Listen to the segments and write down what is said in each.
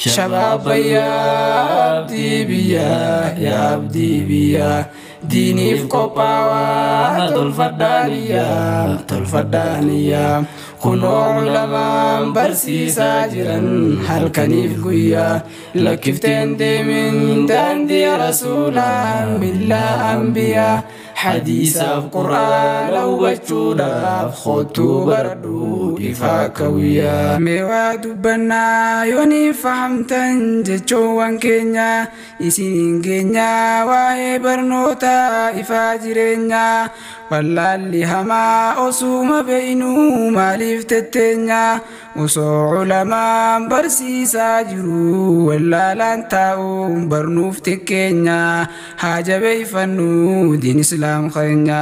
Shabaaba yaa abdii biyyaa, yaa abdii biyyaa, diiniif qophaawaa tolfadhaaniyyaa, tolfadhaaniyyaa. Kunoo ulamaan barsiisaa jiran halkaniif guyyaa, lakkifteen deemin daandii rasuulaa, millaa ambiyaa, hadiisaaf quraana hubachuudhaaf kottuu baradhu ifaa kawiyyaa. Mee waa dubbannaa yooniin fahamtan jechoowwan keenya, isiniin keenya waa'ee barnoota ifaa jireenyaa. Wallaalli hamaa osuma beeynuu maaliif tetteenya? Osoo ulamaan barsiisaa jiru wallaalaan taa'uun barnuuf xiqqeenya. Haa jabeeffannu diin islaam keenya.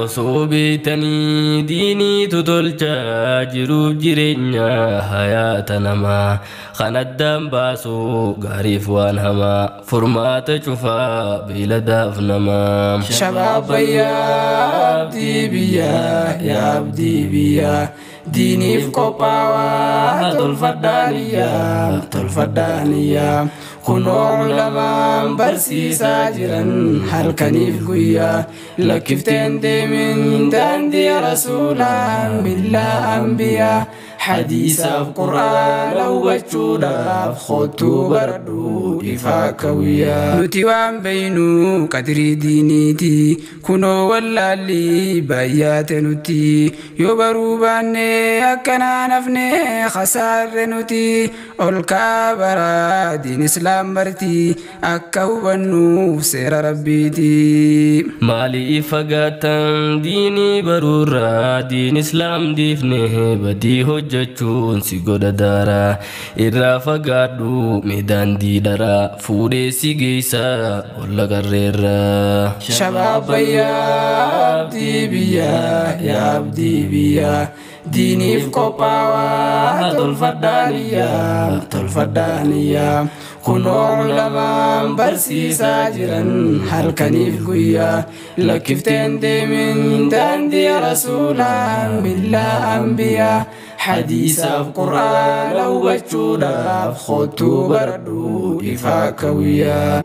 Osoo beeytanii diiniitu tolcha jiruuf jireenya hayaata namaa, kan addaan baasu gaariif waan hamaa, furmaata cufaa beeladaaf namaa. Shabaaba yaa abdii biyyaa, yaa abdii biyyaa, diiniif qophaawaa tolfadhaaniyyaa, tolfadhaaniyyaa. Kunoo ulamaan barsiisaa jiran halkaniif guyyaa, lakkifteen deemin daandii rasuulaa, millaa ambiyaa, hadiisaaf quraana hubachuudhaaf kottuu baradhu ifaa kawiyyaa. Nuti waan beeynu qadirii diiniiti, kunoo wallaalli baay'aate nuti. Yoo baruu baanne akkanaan hafne khasaarre nuti. Ol ka'aa baraa diin islaam barti, akka hubannuuf seera rabbiiti. Maaliif fagaattan diinii baruurraa? Diin islaam dhiifne badii hojjechuun si godha daaraa. Irraa fagaadhu mee daandii dharaa, fuudhee si geessa olla qarreerraa. Shabaaba yaa abdii biyyaa, yaa abdii biyyaa, diiniif qophaawaa tolfadhaaniyyaa, tolfadhaaniyyaa. Kunoo ulamaan barsiisaa jiran halkaniif guyyaa, lakkifteen deemin daandii rasuulaa, millaa ambiyaa, hadiisaaf quraana hubachuudhaaf kottuu baradhu ifaa kawiyyaa.